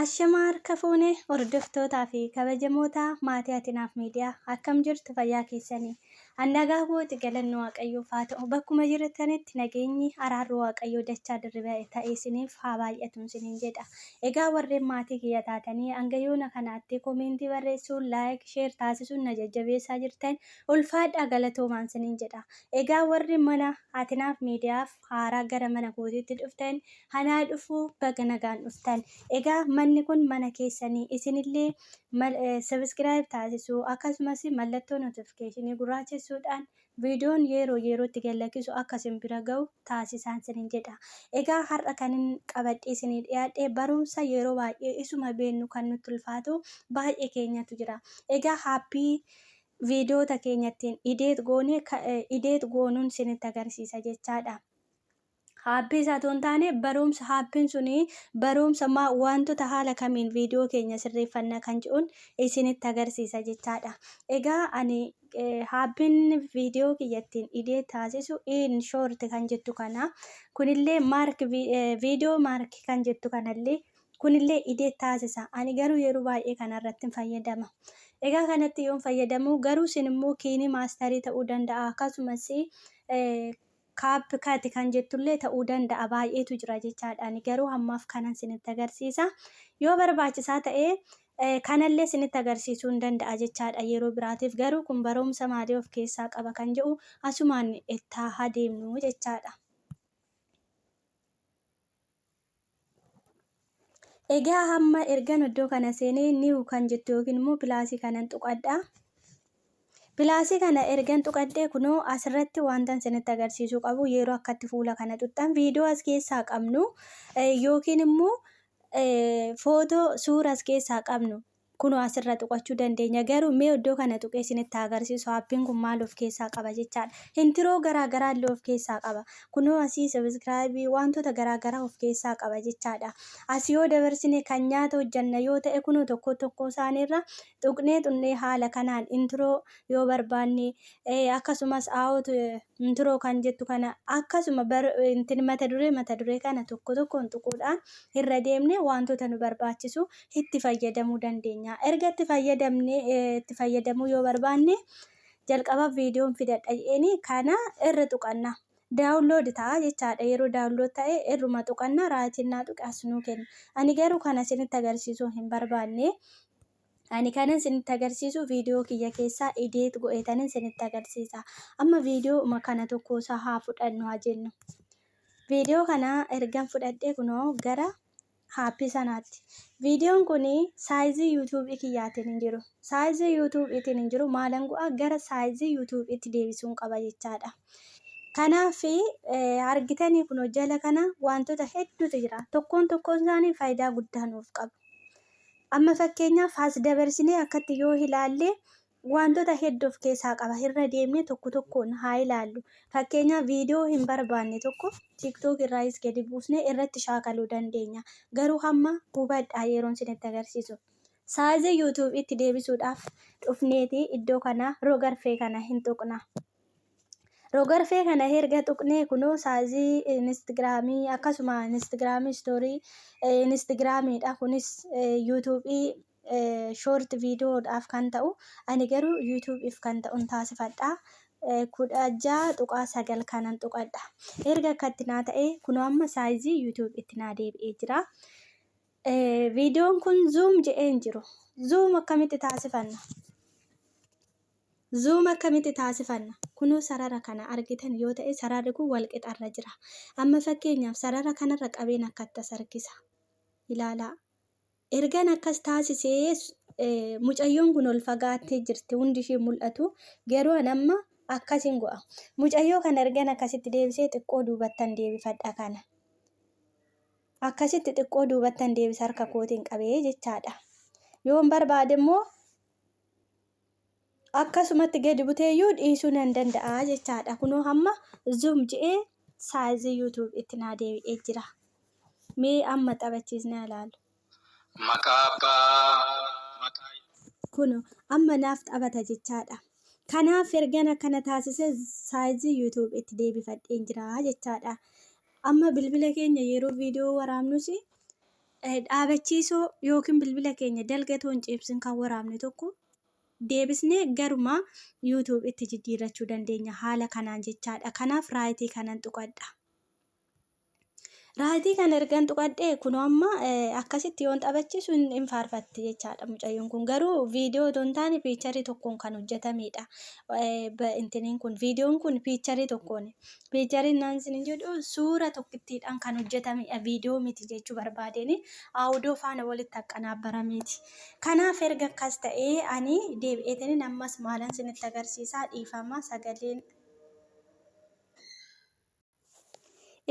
Ashamaa harka fuune hordoftootaa fi kabajamoota maatii Atinaaf Miidiyaa, akkam jirtu? Fayyaa keessanii? An nagaa kooti, galanni Waaqayyoof haa ta'u. Bakkuma jirtanitti nageenyi araarri Waaqayyoo dachaa dirriba ta'e isiniif haa baay'atu isiniin jedha. Egaa warreen maatii kiyya taatanii hanga yoona kanaatti comment barreessuun, like, share taasisuun na jajjabeessaa jirtan, ulfaadhaa, galatoomaan isiniin jedha. Egaa warri mana Atinaaf Miidiyaaf haaraa gara mana kootiitti dhuftan, hanaa dhufuu, baga nagaan dhuftan. Egaa manni kun mana keessanii, isinillee subscribe taasisuu akkasumas mallattoo notification gurraachessuudhaan viidiyoon yeroo yerootti gad lakkisu akka isin bira ga'u taasisaan isinin jedha. Egaa har'a kanin qabadhee isinii dhiyaadhe barumsa yeroo baay'ee isuma beennu kan nutti ulfaatu baay'ee keenyatu jira. Egaa app viidiyoota keenya ittiin edit goone edit goonuun isinitti agarsiisa jechaadha. App isaa otoo hin taane, barumsa app'n suni barumsa wantoota haala kamiin viidiyoo keenya sirreeffanna kan jedhuun isinitti agarsiisa jechaadha. Egaa ani app'n viidiyoo kiyya ittiin edit taasisu InShot kan jettu kana, kunillee Mark Video Maker kan jettu kanallee, kunillee edit taasisa. Ani garuu yeroo baay'ee kanarratti hin fayyadama. Egaa kanatti yoon fayyadamu garuu isin immoo KineMaster ta'uu danda'a, akkasumas CapCut kan jettullee ta'uu danda'a, baay'eetu jira jechaadha. Ani garuu ammaaf kanan isinitti agarsiisa. Yoo barbaachisaa ta'e kanallee isinitti agarsiisuu hin danda'a jechaadha yeroo biraatiif. Garuu kun barumsa maalii of keessaa qaba kan jedhu asumaan itti haa deemnu jechaadha. Egaa hamma ergan iddoo kana seenee new kan jettu yookiin immoo plus kanan tuqadha. Plus kana ergan tuqadhee, kunoo asirratti wanta isinitti agarsiisuu qabu, yeroo akkatti fuula kana tuqxan viidiyoo as keessaa qabnu yookiin immoo footoo, suura as keessaa qabnu kunoo asirra tuqachuu dandeenya. Garuu mee iddoo kana tuqee isinitti agarsiisu app'n kun maal of keessaa qaba jechaadha. Intro garaagaraa illee of keessaa qaba. Kunoo asii subscribe, wantoota garaagaraa of keessaa qaba jechaadha. As yoo dabarsine, kan nyaata hojjanna yoo ta'e, kunoo tokko tokko isaaniirra tuqnee tuqnee haala kanaan intro yoo barbaanne, akkasumas outro intro kan jettu kana, akkasuma mata duree kana tokko tokkoon tuquudhaan irra deemne wantoota nu barbaachisu itti fayyadamuu dandeenya. Erga itti fayyadamne, itti fayyadamuu yoo barbaanne, jalqaba viidiyoon fidadha jedheeni kana irra tuqanna. Download ta'a jechaadha. Yeroo download ta'e irruma tuqanna, rightinnaa tuqe as nuu kenna. Ani garuu kana isinitti agarsiisuu hin barbaanne. Ani kanan isinitti agarsiisu viidiyoo kiyya keessaa edit godhetanin isinitti agarsiisa. Amma viidiyoo kana tokko isaa haa fudhannu haa jennu. Viidiyoo kana ergan fudhadhee, kunoo gara app sanaatti. Viidiyoon kun size YouTube kiyyaatiin hin jiru. Size YouTubeiitiin hin jiru. Maalan go'a? Gara size YouTubeiitti deebisuun qaba jechaadha. Kanaaf argitanii, kunoo jala kana wantoota hedduutu jira. Tokkoon tokkoon isaanii faayidaa guddaa nuuf qabu. Amma fakkeenyaaf as dabarsinee akkatti yoo ilaalle, wantoota hedduu of keessaa qaba. Irra deemnee tokko tokkoon haa ilaallu. Fakkeenyaaf viidiyoo hin barbaanne tokko TikTok irraayis gadi buusnee irratti shaakaluu dandeenya. Garuu hamma hubadhaa yeroon isinitti agarsiisu. Size YouTubeiitti deebisuudhaaf dhufneeti iddoo kana rogarfee kana hin tuqna. Rogarfee kana erga tuqnee, kunoo size Instagram, akkasuma Instagram story Instagramiidha. Kunis YouTube short viidiyoodhaaf kan ta'u, ani garuu YouTubeiif kan ta'u taasifadha. 16.9 kanan tuqadha. Erga akkatti naa ta'e, kunoo amma size YouTubeitti naa deebi'ee jira. Viidiyoon kun zoom jedhee hin jiru. Zoom akkamitti taasifanna? Zoom akkamitti taasifanna? Kunoo sarara kana argitan yoo ta'e, sararri kun wal qixarra jira. Amma fakkeenyaaf sarara kanarra qabeen akkatti as harkisa. Ilaalaa. Ergan akkas taasisee, mucayyoon kun ol fagaattee jirti, hundi ishee mul'atu, garuu an amma akkasin go'a. Mucayyoo kana ergan akkasitti deebisee, xiqqoo duubattan deebifadha kana. Akkasitti xiqqoo duubattan deebisa, harka kootiin qabee jechaadha. Yoon barbaade immoo akkasumatti gadi buteeyyuu dhiisuu nan danda'a jechaadha. Kunoo hamma zoom je'ee size YouTube itti naa deebi'ee jira. Mee amma taphachiisnee ilaalu. Maqaa abbaa, maqaa Kun amma naaf taphata jechaadha. Kanaaf ergan akkana taasise, size YouTube itti deebifadheen jira jechaadha. Amma bilbila keenya yeroo viidiyoo waraabnus Dhaabachiisoo yookiin bilbila keenya dalga otoo hin ciibsin kan waraabne tokko deebisnee garuma YouTube itti jijjiirrachuu dandeenya haala kanaan jechaadha. Kanaaf raayitii kanan tuqadha. Raayitii kana ergan tuqadhee kunoo amma akkasitti yoon taphachiisu hin faarfatti jechaadha mucayyoon kun. Garuu viidiyoo otoo hin taane piicharii tokkoon kan hojjetamedha. Intiniin kun viidiyoon kun piicharii tokkoon. Piichariin naan isin jedhu suura tokkittiidhaan kan hojjetamedha. Viidiyoo miti jechuu barbaadeen aawudoo faana walitti aqqanaabbarameeti. Kanaaf erga akkas ta'ee ani deebi'eetiniin ammas maalan isinitti agarsiisaa dhiifama sagaleen.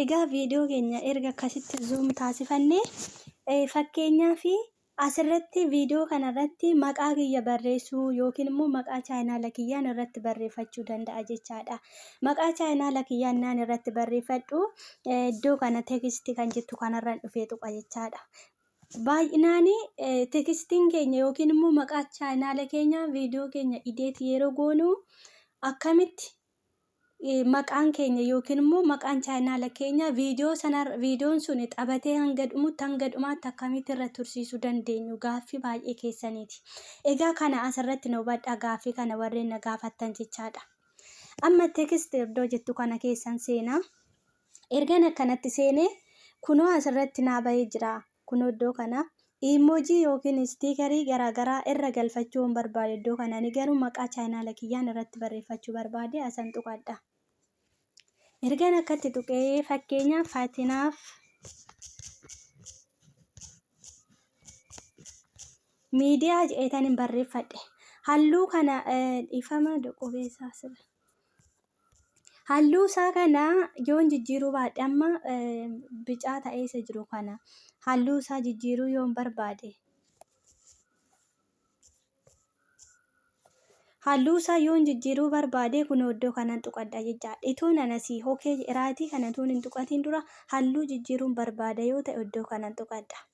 Egaa viidiyoo keenya erga akkasitti zoom taasifanne fakkeenyaaf asirratti viidiyoo kanarratti maqaa kiyya barreessuu yookiin immoo maqaa chaayinaala kiyyaan irratti barreeffachuu danda'a jechaadha. Maqaa chaayinaala kiyyaan naan irratti barreeffadhu iddoo kana tekisti kan jettu kanarraan dhufee tuqa jechaadha. Baay'inaan tekistiin keenya yookiin immoo maqaa chaayinaala keenya viidiyoo keenya ideet yeroo goonu akkamitti maqaan keenya yookiin immoo maqaan chaayinaala keenya viidiyoo sana viidiyoon sun taphatee hanga dhumutti hanga dhumaatti akkamitti irra tursiisuu dandeenyu gaaffii baay'ee keessaniiti. Egaa kana asirratti nu hubadhaa gaaffii kana warreen na gaafattan jechaadha. Amma text iddoo jettu kana keessan seenaa. Ergan akkanatti seenee kunoo asirratti naa bahee jira. Kunoo iddoo kana iimoojii yookiin istiikarii garaagaraa irra galfachuu yoon barbaade iddoo kana ani garuu maqaa chaayinaala kiyyaan irratti barreeffachuu barbaade asan tuqadha. Ergan akkatti tuqee fakkeenyaaf Fatinaaf miidiyaa jedheetan hin barreeffadhe. Halluu kana dhiifama qubeessaa sirra. Halluu isaa kana yoon jijjiiruu baadhe amma bicaa ta'ee isa jiru kana halluu isaa jijjiiruu yoon barbaade halluu isaa yoon jijjiiruu barbaade kun iddoo kanan tuqadha jechaadha. Itoon anasii hokee raayitii kana toon hin tuqatiin dura halluu jijjiiruun barbaada yoo ta'e iddoo kanan tuqadha.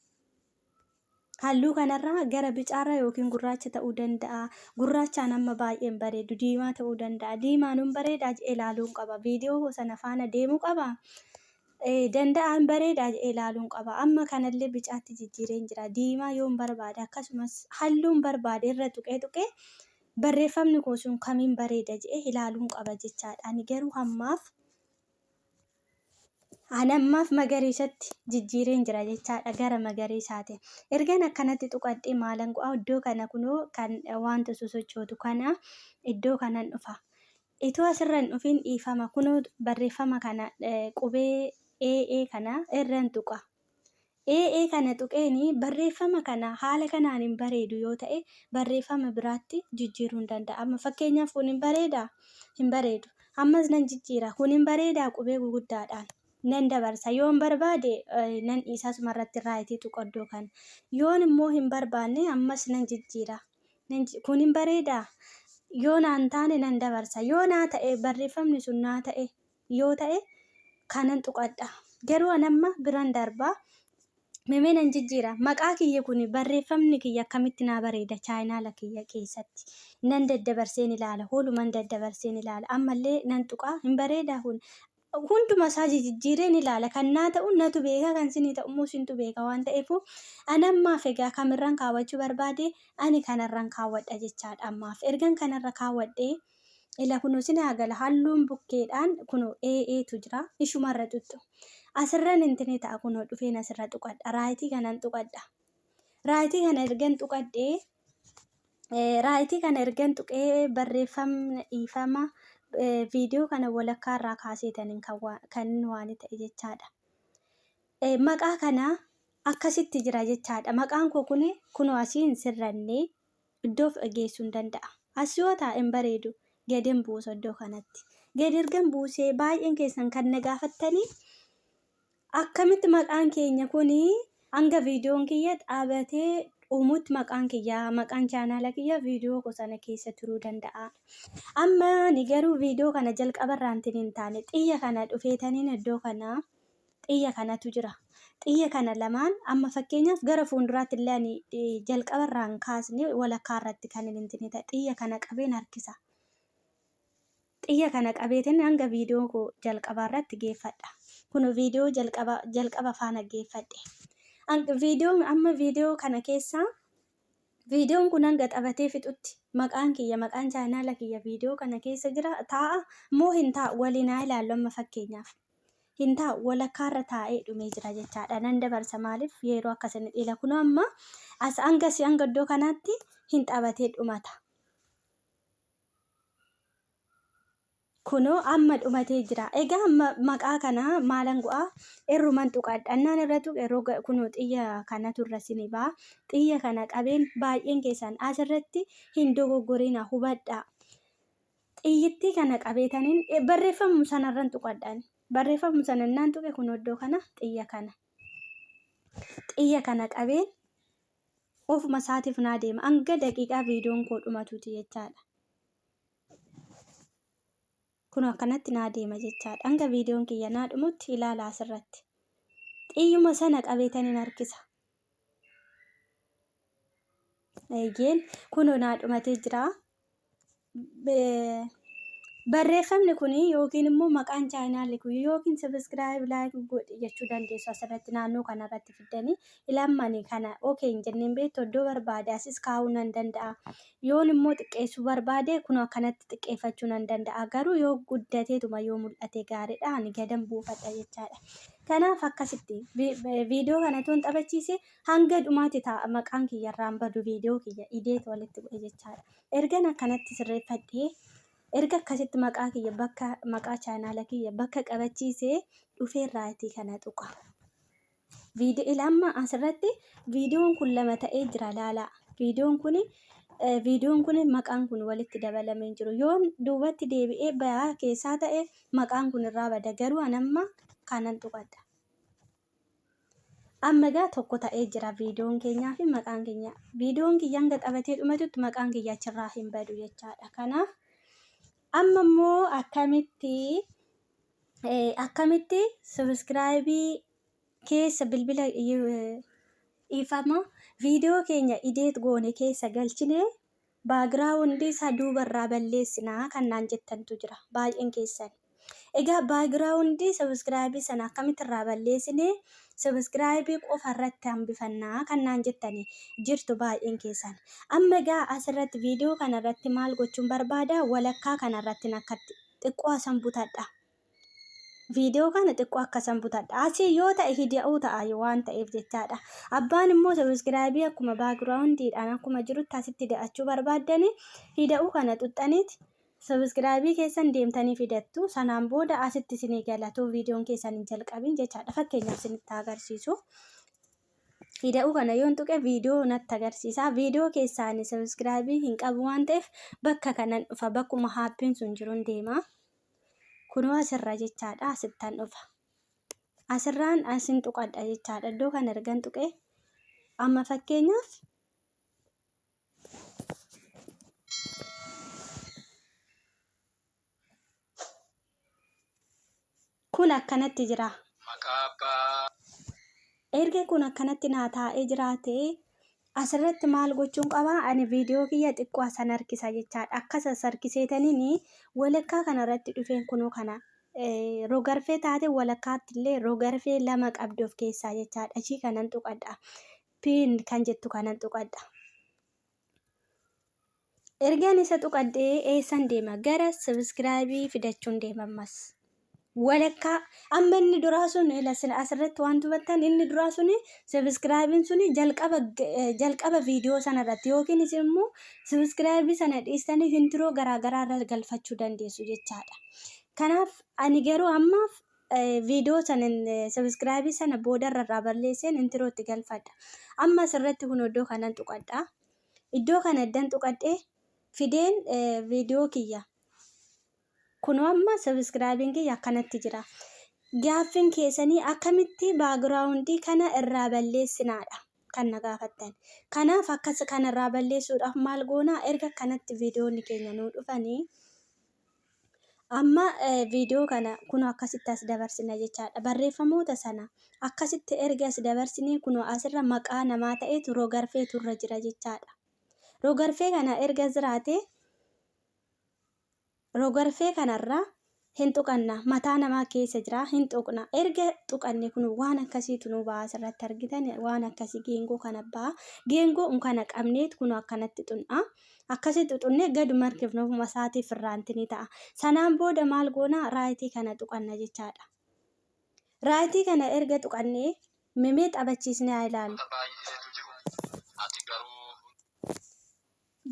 Halluu kanarraa gara bicaarra yookiin gurraacha ta'uu danda'a. Gurraachaan amma baay'ee hin bareedu. Diimaa ta'uu danda'a. Diimaan hin bareedaa jedhee ilaaluun qaba. Viidiyoo koo sana faana deemuu qaba. Danda'a hin bareedaa jedhee ilaaluun qaba. Amma kanallee bicaatti jijjiireen jira. Diimaa yoon barbaade akkasumas halluun barbaade irra tuqee tuqee barreeffamni koo sun kamiin bareeda jedhee ilaaluun qaba jechaadha. Ani garuu hammaaf Ani ammaaf magariisatti jijjiireen jira jechaadha gara magariisaati. Ergan akkanatti tuqadhee maalan go'a iddoo kana kunoo kan wanta sosochootu kana iddoo kanan dhufa. Itoo asirra hin dhufin dhiifama kunoo barreeffama kana qubee AA kana irran tuqa. AA kana tuqeeni barreeffama kana haala kanaan hin bareedu yoo ta'e barreeffama biraatti jijjiiruun danda'a. Amma fakkeenyaaf kun hin bareedaa? Hin bareedu. Ammas nan jijjiira. Kun hin bareedaa qubee guguddaadhaan nan dabarsa. Yoon barbaade nan dhiisa asuma irratti raayitii tuqa iddoo kana. Yoon immoo hin barbaanne ammas nan jijjiira. Kun hin bareedaa? Yoo naan taane nan dabarsa. Yoo naa ta'e barreeffamni sun naa ta'e yoo ta'e kanan tuqadha. Garuu an amma biran darba. Memee nan jijjiira. Maqaa kiyya kun barreeffamni kiyya akkamitti naa bareeda chaayinaala kiyya keessatti. Nan daddabarseen ilaala. Holuman daddabarseen ilaala. Ammallee nan tuqa. Hin bareedaa kun. Hunduma isaa jijjiireen ilaala. Kan naa ta'u natu beeka. Kan sinii ta'u immoo sintu beeka waan ta'eef an ammaaf egaa kamirran kaawwachuu barbaade ani kanarran kaawwadha jechaadha ammaaf. Ergan kanarra kaawwadhee Ila kuno sin haa gala halluun bukkeedhaan kuno AA tu jira ishumarra xuxxu. Asirran intini ta'a kuno dhufeen asirra tuqadha raayitii kanan tuqadha. Raayitii kana ergan tuqadhee raayitii kana ergan tuqee barreeffamni dhiifama viidiyoo kana walakkaa irraa kaaseetaniin kan waan ta'e jechaadha. Maqaa kana akkasitti jira jechaadha. Maqaan koo kun kunoo asii hin sirranne iddoof geessuun danda'a. As yoo taa'e hin bareedu. Gadin buusa iddoo kanatti. Gad ergan buusee baay'een keessan kan na gaafattanii akkamitti maqaan keenya kun hanga viidiyoon kiyya dhaabatee dhumutti maqaan kiyya maqaan chaanaala kiyya viidiyoo koo sana keessa turuu danda'a. Amma ani garuu viidiyoo kana jalqabarraan hin taane xiyya kana dhufeetaniin iddoo kana xiyya kanatu jira. Xiyya kana lamaan amma fakkeenyaaf gara fuulduraatti illee ani jalqabarraan kaasne walakkaa irratti kan inni ta'e xiyya kana qabeen harkisa. Xiyya kana qabeetiin hanga viidiyoo koo jalqabaa irratti geeffadha. Kun viidiyoo jalqaba jalqaba faana geeffadhe. Viidiyoon amma viidiyoo kana keessaa viidiyoon kun hanga taphatee fixutti maqaan kiyya, maqaan chaanaala kiyya viidiyoo kana keessa jira taa'a moo hin taa'u? Waliin haa ilaallu. Amma fakkeenyaaf hin taa'u, walakkaarra taa'ee dhumee jira jechaadha. Nan dabarsa, maaliif yeroo akkasini dhiila kunoo amma as hanga si hanga iddoo kanaatti hin taphatee dhumata. Kunoo amma dhumatee jira. Egaa amma maqaa kana maalan go'a? Irruman tuqadha. Annaan irra tuqe roga kunoo xiyya kanatu irra sini ba'a. Xiyya kana qabeen, baay'een keessan asirratti hin dogoggorina, hubadhaa. Xiyyittii kana qabeetaniin barreeffamu sanarran tuqadhaan. Barreeffamu sana innaan tuqe kunoo iddoo kana xiyya kana. Xiyya kana qabeen ofuma isaatiif naa deema. Hanga daqiiqaa viidiyoon koo dhumatuuti jechaadha. Kun akkanatti naa deema jechaadha. Hanga viidiyoon kiyya naa dhumutti ilaala asirratti. Xiyyuma sana qabeetaniin harkisa. Eeyyeen, kunoo naa dhumatee jira. Barreeffamni kun yookiin immoo maqaan chaanaalli kun yookiin subscribe, like godhi jechuu dandeessu. Asirratti naannoo kanarratti fiddanii ilammani kana okay hin jenneen beektu. Iddoo barbaade asis kaa'uu nan danda'a. Yoon immoo xiqqeessuu barbaade kun akkanatti xiqqeeffachuu nan danda'a. Garuu yoo guddateetuma yoo mul'ate gaariidha. Ani gadan buufadha jechaadha. Kanaaf akkasitti viidiyoo kana toon taphachiise hanga dhumaatti taa'a, maqaan kiyya irraan badu, viidiyoo kiyya edit walitti godhe jechaadha. Ergan akkanatti sirreeffadhee, erga akkasitti maqaa kiyya bakka maqaa chaanaala kiyya bakka qabachiisee dhufee raayitii kana tuqa. Viidiyoo amma asirratti viidiyoon kun lama ta'ee jira, laalaa. Viidiyoon kun maqaan kun walitti dabalamee jiru. Yoon duubatti deebi'ee bayaa keessaa ta'e maqaan kun irraa bada. Garuu an amma kanan tuqadha. Amma egaa tokko ta'ee jira viidiyoon keenyaa fi maqaan keenya. Viidiyoon kiyya hanga taphatee dhumatutti maqaan kiyya achirraa hin badu jechaadha. Kanaaf amma immoo akkamitti subscribe keessa bilbila, dhiifama, viidiyoo keenya edit goone keessa galchine background isaa duubarraa balleessinaa kan naan jettantu jira baay'een keessan. Egaa background subscribe sana akkamitti irraa balleessine subscribe qofa irratti hambifannaa kan naan jettani jirtu baay'een keessan. Amma egaa asirratti viidiyoo kanarratti maal gochuun barbaada? Walakkaa kanarratti akkatti xiqqoo asan butadha. Viidiyoo kana xiqqoo akkasan butadha. Asii yoo ta'e hida'uu ta'a waan ta'eef jechaadha. Abbaan immoo subscribe akkuma backgroundiidhaan akkuma jirutti asitti da'achuu barbaaddani hida'uu kana xuxxaniiti subscribe keessan deemtanii fidattu. Sanaan booda asitti isinii galatu viidiyoon keessan hin jalqabin jechaadha. Fakkeenyaaf isinitti agarsiisu. Hida'uu kana yoon tuqe viidiyoo natti agarsiisa. Viidiyoo keessaan subscribe hin qabu waan ta'eef bakka kanan dhufa. Bakkuma haappiin sun jiruun deema. Kunoo asirra jechaadha. Asittan dhufa. Asirraan asin tuqadha jechaadha. Iddoo kana ergan tuqe amma fakkeenyaaf kun akkanatti jira. Maqaa Abbaa. Erga kun akkanatti naa taa'ee jiraate asirratti maal gochuun qaba? Ani viidiyoo kiyya xiqqoo asan harkisa jechaadha. Akkas as harkiseetaniin walakkaa kanarratti dhufeen kunoo kana rogarfee taate walakkaatti illee rogarfee lama qabdi of keessaa jechaadha. Ishii kanan tuqadha. Pin kan jettu kanan tuqadha. Ergaan isa tuqadhee eessan deema? Gara subscribe fidachuun deema ammas. Walakkaa amma inni duraa sun asirratti waan hubattan, inni duraa sun subscribeiin sun jalqaba jalqaba viidiyoo sana irratti yookiin isin immoo subscribe sana dhiistanii intro garaagaraa irra galfachuu dandeessu jechaadha. Kanaaf ani garuu ammaaf viidiyoo sana subscribe sana boodarra irraa balleesseen introotti galfadha. Amma asirratti kun iddoo kanan tuqadha. Iddoo kana eddan tuqadhee fideen viidiyoo kiyya. Kunoo amma subscribeiin kiyya akkanatti jira. Gaaffiin keessanii akkamitti background kana irraa balleessinaadha kan na gaafattan. Kanaaf akkas kanarraa balleessuudhaaf maal goonaa? Erga akkanatti viidiyoonni keenya nuu dhufanii amma viidiyoo kana kunoo akkasitti as dabarsina jechaadha. Barreeffamoota sana akkasitti erga as dabarsinee kunoo asirra maqaa namaa ta'etu rogarfeetu irra jira jechaadha. Rogarfee kana erga jiraate rogarfee kanarra Hin tuqanna. Mataa namaa keessa jira. Hin tuqna. Erga tuqanne kun waan akkasiitu nu ba'a. Asirratti argitan waan akkasii geengoo kana ba'a. Geengoo kana qabneet kun akkanatti xun'a. Akkasitti xunnee gadi markifna, ofuma isaatiif irraanti ni ta'a. Sanaan booda maal goona? Right kana tuqanna jechaadha. Right kana erga tuqannee mimee taphachiisnee haa ilaallu. Baay'eetu jiru. Ati garuu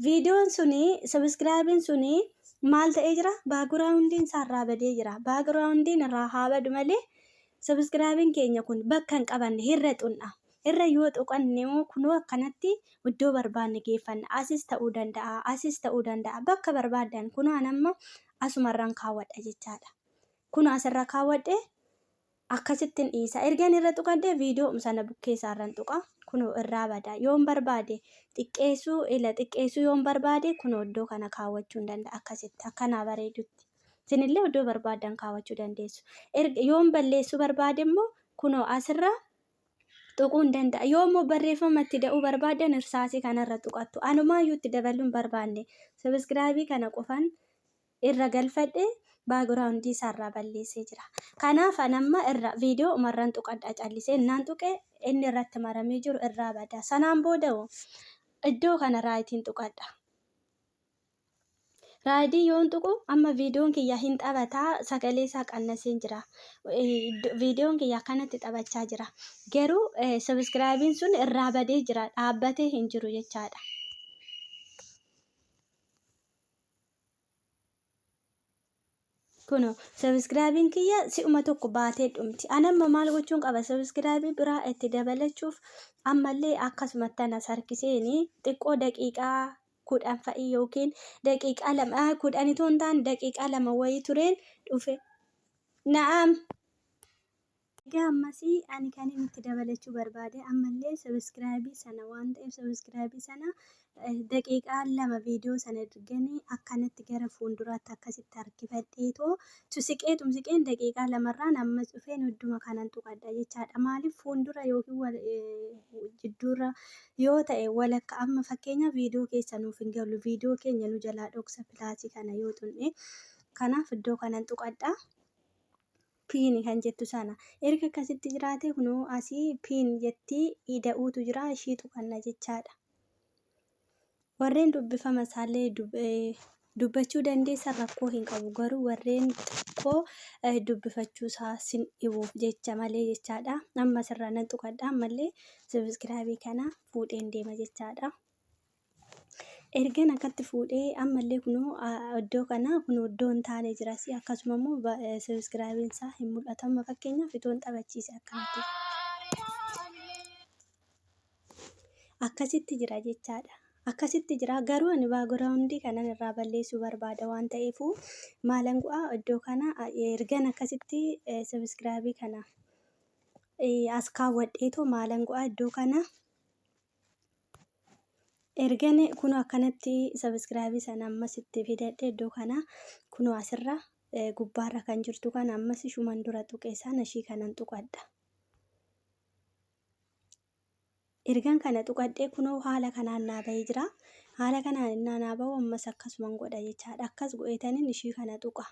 Viidiyoon suni, subscribeiin suni maal ta'ee jira? Backgroundiin isaa irraa badee jira. Backgroundiin irraa haa badu malee subscribeiin keenya kun bakka hin qabanne irra xunna. Irra yoo tuqanne immoo kunoo akkanatti iddoo barbaanne geeffanna. Asis ta'uu danda'a, asis ta'uu danda'a. Bakka barbaaddan kunoo an amma asumarraan kaawwadha jechaadha. Kunoo asirra kaawwadhe, akkasittiin dhiisa. Ergan irra tuqadhe viidiyoo sana bukkee isaarran tuqa. Kunoo irraa bada. Yoon barbaade xiqqeessuu, ila xiqqeessuu yoon barbaade, kunoo iddoo kana kaawwachuu hin danda'a akkasitti akkanaa bareedutti. Isinillee iddoo barbaaddan kaawwachuu dandeessu. Erga yoon balleessuu barbaade immoo kunoo asirra tuquu hin danda'a. Yoo immoo barreeffama itti da'uu barbaadan irsaasii kanarra tuqattu. Anumaayyuu itti dabaluu hin barbaanne. Subscribe kana qofan irra galfadhe, background isaarraa balleessee jira. Kanaaf an amma irra viidiyoo umarran tuqadha callisee. Innaan tuqe inni irratti maramee jiru irraa bada. Sanaan booda iddoo kana rightiin tuqadha. Right yoon tuqu amma viidiyoon kiyya hin taphataa, sagalee isaa qannaseen jira. Viidiyoon kiyya akkanatti taphachaa jira. Garuu subscribeiin sun irraa badee jira, dhaabbatee hin jiru jechaadha. Kuno subscribeiin kiyya si'uma tokko baatee dhumti. Ani amma maal gochuun qaba? Subscribe biraa itti dabalachuuf ammallee akkasumatti anas harkiseeni xiqqoo daqiiqaa 10 fa'i yookiin daqiiqaa 2, 10 itoo hin taane daqiiqaa 2 wayii tureen dhufe. Na'am. Egaa ammasii ani kan inni itti dabalachuu barbaade ammallee subscribe sana waan ta'eef, subscribe sana daqiiqaa 2 viidiyoo sana erganii akkanatti gara fuulduraatti akkasitti harkifadheetoo siqee tumsiqeen daqiiqaa 2rraan ammas dhufeen hedduma kanan tuqadha jechaadha. Maaliif fuuldura yookiin jidduurra yoo ta'e walakka amma fakkeenya viidiyoo keessa nuuf hin galu, viidiyoo keenya nu jalaa dhoksa plus kana yoo xunne. Kanaaf iddoo kanan tuqadha. Pin kan jettu sana erga akkasitti jiraate, kunoo asii pin jettii ida'uutu jira, ishii tuqanna jechaadha. Warreen dubbifama isaallee dubbachuu dandeessan rakkoo hin qabu, garuu warreen xiqqoo dubbifachuu isaa sin dhibuuf jecha malee jechaadha. Amma asirraa nan tuqadha, ammallee subscribe kana fuudheen deema jechaadha. Ergan akkatti fuudhee ammallee kunoo iddoo kana, kunoo iddoo hin taane jiras, akkasuma immoo subscribeiin isaa hin mul'atu. Amma fakkeenyaaf itoon taphachiise akkanatti akkasitti jira jechaadha. Akkasitti jira, garuu ani background kanan irraa balleessuu barbaada waan ta'eefu maalan go'a? Iddoo kana ergan akkasitti subscribe kana as kaawwadheetoo maalan go'a? Iddoo kana ergan kunoo akkanatti subscribe sana ammas itti fidadhe, iddoo kana kunoo asirra gubbaarra kan jirtu kana ammas ishuman dura tuqe sana ishii kanan tuqadha. Ergan kana tuqadhee kunoo haala kanaan naa bahee jira. Haala kanaan innaa naa bahu ammas akkasuman godha jechaadha. Akkas godhetaniin ishii kana tuqa.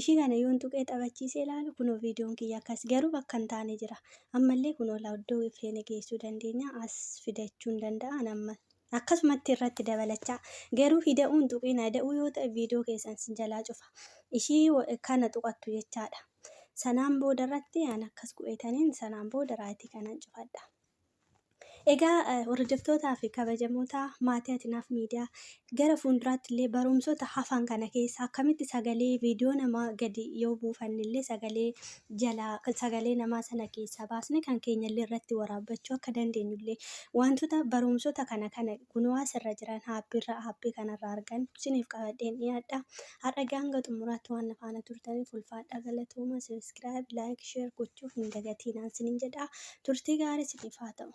Ishii kana yoon tuqee taphachiisee ilaalu kunoo viidiyoon kiyya akkas, garuu bakka hin taane jira. Ammallee kunoo laa iddoo feene geessuu dandeenya, as fidachuu hin danda'an amma. Akkasumatti irratti dabalachaa, garuu hida'uun tuqiina, hida'uu yoo ta'e viidiyoo keessan sin jalaa cufa. Ishii kana tuqattu jechaadha. Sanaan booda irratti an akkas godhetaniin sanaan booda right kanan cufadha. Egaa hordoftootaa fi kabajamoota maatii Atinaaf Miidiyaa, gara fuulduraatti illee barumsoota hafan kana keessa akkamitti sagalee viidiyoo namaa gadi yoo buufanne illee sagalee jalaa sagalee namaa sana keessaa baasne kan keenya illee irratti waraabbachuu akka dandeenyu illee, wantoota barumsoota kana kana kunoo asirra jiran aappiirra aappii kanarraa argan isiniif qabadheen dhiyaadha. Har'a hanga xumuraatti waan na faana turtaniif ulfaadhaa, galatooma. Subscribe, like, share gochuu hin dagatinaan isiniin jedha. Turtii gaarii isiniif haa ta'u.